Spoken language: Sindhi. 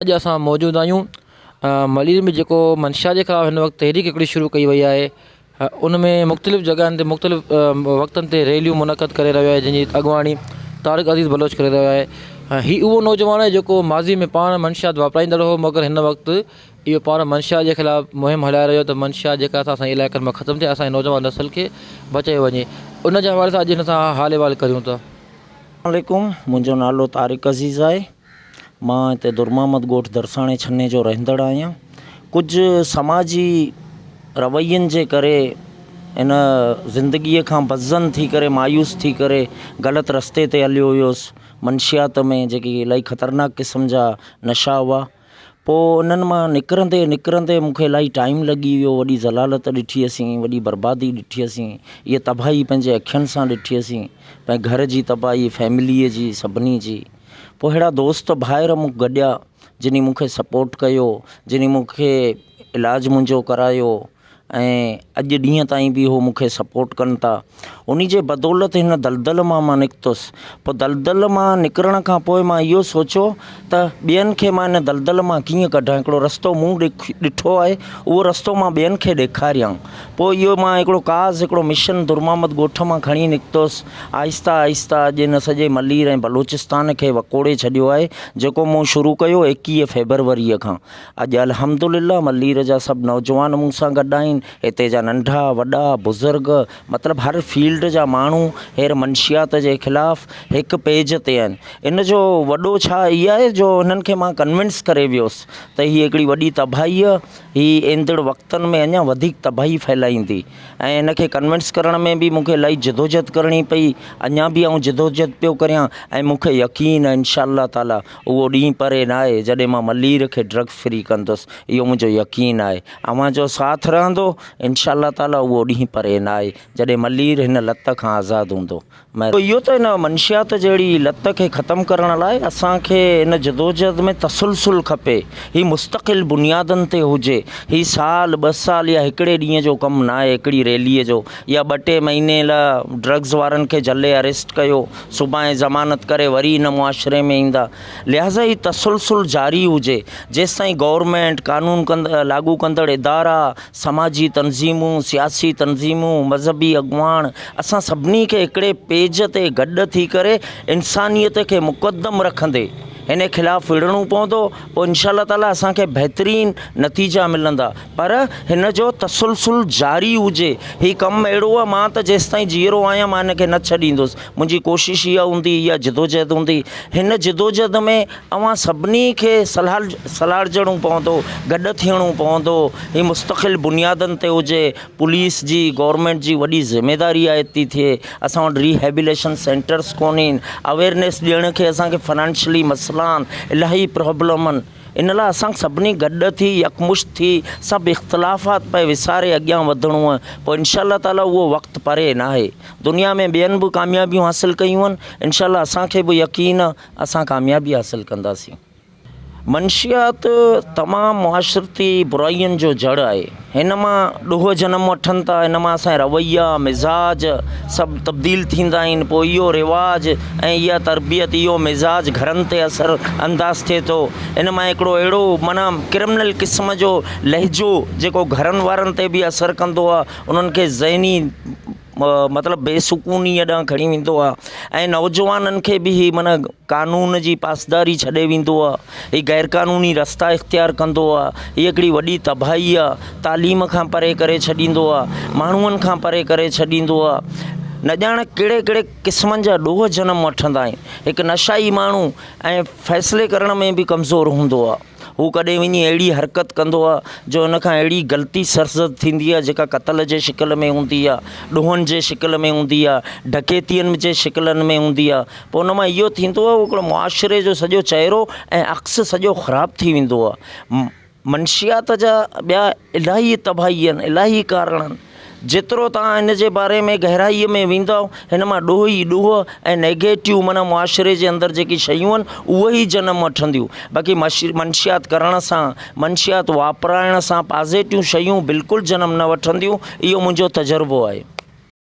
اڄ اسان موجود آهيون ملير ۾ جيڪو منشا جي خلاف هن وقت تحريڪ هڪڙي شروع ڪئي وئي آهي ان ۾ مختلف جڳهن تي مختلف وقتن تي ريليون منعقد ڪري رهيو آهي جنهن جي اڳواڻي طارق عزيز بلوچ ڪري رهيو آهي هي اهو نوجوان آهي جيڪو ماضي ۾ پاڻ منشيات واپرائيندڙ هو مگر هن وقت اهو پاڻ منشا جي خلاف مهم هلائي رهيو ته منشا جيڪا اسان جي علائقن مان ختم ٿئي اسان جي نوجوان نسل کي بچايو وڃي ان جي حوالي سان اڄ هن سان حال احوال ڪريون ٿا. السلام عليڪم منهنجو نالو طارق عزيز آهي مان هتي درمحمد ڳوٺ درساڻي ڇني جو رهندڙ آهيان ڪجهه سماجي روين جي ڪري ان زندگيء کان بدظن ٿي ڪري مايوس ٿي ڪري غلط رستي تي هليو ويس منشيات ۾ جيڪي الاهي خطرناڪ قسم جا نشا هئا پوء انهن مان نڪرندي نڪرندي مون کي الاهي ٽائيم لڳي ويو وڏي ذلالت ڏٺي اسين وڏي بربادي ڏٺي اسين اها تباهي پنهنجي اکين سان ڏٺي اسين پنهنجي گهر جي تباهي فيمليء جي سڀني جي پوء اهڙا دوست ڀائر مون گڏيا جنهن مون کي سپورٽ ڪيو جنهن مون کي علاج منهنجو ڪرايو ۽ اڄ ڏينهن تائين به هو مون کي سپورٽ ڪن ٿا ان جي بدولت هن دلدل مان مان نڪتس پوء دلدل مان نڪرڻ کان پوء مان اهو سوچيو ته ٻين کي مان هن دلدل مان ڪيئن ڪڍان هڪڙو رستو مون ڏٺو آهي اهو رستو مان ٻين کي ڏيکاريان پوء اهو مان هڪڙو ڪاز هڪڙو مشن درمحمد ڳوٺ مان کڻي نڪتس آهستي آهستي اڄ هن سڄي ملير ۽ بلوچستان کي وڪوڙي ڇڏيو آهي جيڪو مون شروع ڪيو ايڪيهه فيبروريء کان اڄ الحمدلله ملير جا سڀ نوجوان مون سان گڏ آهن هتي جا ننڍا وڏا بزرگ مطلب هر فيلڊ جا ماڻهو هير منشيات جي خلاف هڪ پيج تي آهن ان جو وڏو ڇا هي آهي جو هنن کي مان ڪنوينس ڪري ويس ته هي هڪڙي وڏي تباهي هي ايندڙ وقتن ۾ اڃا وڌيڪ تباهي ڦهلائيندي ۽ ان کي ڪنوينس ڪرڻ ۾ به مون کي الاهي جدوجهد ڪرڻي پئي اڃا به آئون جدوجهد پيو ڪريان ۽ مون کي يقين آهي انشاء الله تعالي اهو ڏينهن پري نه آهي جڏهن مان ملير کي ڊرگ فري ڪندس اهو منهنجو يقين آهي اوهان جو ساٿ رهندو انشاء الله تعالي اهو ڏينهن پري نه آهي جڏهن ملير هن لت کان آزاد هوندو. اهو ته ان منشيات جهڙي لت کي ختم ڪرڻ لاء اسان کي ان جدوجهد ۾ تسلسل کپي. هي مستقل بنيادن تي هجي. هي سال، ٻه سال يا هڪڙي ڏينهن جو ڪم ناهي، هڪڙي ريليء جو يا ٻه ٽي مهيني لاء ڊرگز وارن کي جهلي اريسٽ ڪيو، سڀاڻي ضمانت ڪري وري ان معاشري ۾ ايندا. لهٰذا هي تسلسل جاري هجي. جيستائين گورنمينٽ، قانون لاڳو ڪندڙ ادارا، سماجي تنظيمون، سياسي تنظيمون، مذهبي اڳواڻ، اسان سڀني کي هڪڙي پيج تي گڏ ٿي ڪري انسانيت کي مقدم رکندي هن خلاف وڙهڻو پوندو پوء انشاء الله تعالي اسان کي بهترين نتيجا ملندا پر هن جو تسلسل جاري هجي هي ڪم اهڙو آهي مان ته جيستائين جيئرو آهيان مان هن کي نه ڇڏيندس منهنجي ڪوشش اها هوندي اها جدوجهد هوندي هن جدوجهد ۾ اوهان سڀني کي سلهاڙجڻو پوندو گڏ ٿيڻو پوندو هي مستقل بنيادن تي هجي پوليس جي گورنمينٽ جي وڏي ذميداري عائد ٿي ٿئي اسان وٽ ريهيبليشن سينٽرس ڪونهن اويرنيس ڏيڻ کي اسان کي فنانشلي مسئلا آهن الاهي پرابلم آهن ان لاء اسان سڀني گڏ ٿي يڪمشت ٿي سڀ اختلافات پئي وساري اڳيان وڌڻو آهي پوء انشاء الله تعالي اهو وقت پري ناهي دنيا ۾ ٻين به ڪاميابيون حاصل ڪيون آهن انشاء الله اسان کي به يقين آهي اسان ڪاميابي حاصل ڪنداسين. منشيات تمام معاشرتي برائين جو جڙ آهي. هن مان ڏوهه جنم وٺن ٿا، هن مان اسان جا رويا، مزاج سڀ تبديل ٿيندا آهن، پوء اهو رواج ۽ اها تربيت، اهو مزاج گهرن تي اثر انداز ٿئي ٿو. ان مان هڪڙو اهڙو معنيٰ ڪرمنل قسم جو لهجو جيڪو گهرن وارن تي به اثر ڪندو آهي، انهن کي ذهني مطلب بي سڪونيء ڏانهن کڻي ويندو آهي ۽ نوجوانن کي به هي معنيٰ قانون جي پاسداري ڇڏي ويندو آهي هي غير قانوني رستا اختيار ڪندو آهي هي هڪڙي وڏي تباهي آهي تعليم کان پري ڪري ڇڏيندو آهي ماڻهن کان پري ڪري ڇڏيندو آهي نه ڄاڻ ڪهڙي ڪهڙي قسمن جا ڏوهه جنم وٺندا آهن هڪ نشائي ماڻهو ۽ فيصلي ڪرڻ ۾ به ڪمزور هوندو آهي هو ڪڏهن وڃي اهڙي حرڪت ڪندو آهي جو ان کان اهڙي غلطي سرزد ٿيندي آهي جيڪا قتل جي شڪل ۾ هوندي آهي، ڏوهن جي شڪل ۾ هوندي آهي، ڊڪيتين جي شڪلن ۾ هوندي آهي. پوء ان مان اهو ٿيندو آهي هڪڙو معاشري جو سڄو چهرو ۽ عڪس سڄو خراب ٿي ويندو آهي. منشيات جا ٻيا الاهي تباهي آهن، الاهي ڪارڻ آهن. جيترو توهان ان جي باري ۾ گهرائيء ۾ ويندؤ، هن مان ڏوهه ئي ڏوهه ۽ نيگيٽو معنيٰ معاشري جي اندر جيڪي شيون آهن، اهي ئي جنم وٺنديون. باقي منشيات ڪرڻ سان، منشيات واپرائڻ سان پازيٽيون شيون بلڪل جنم نه وٺنديون، اهو منهنجو تجربو آهي.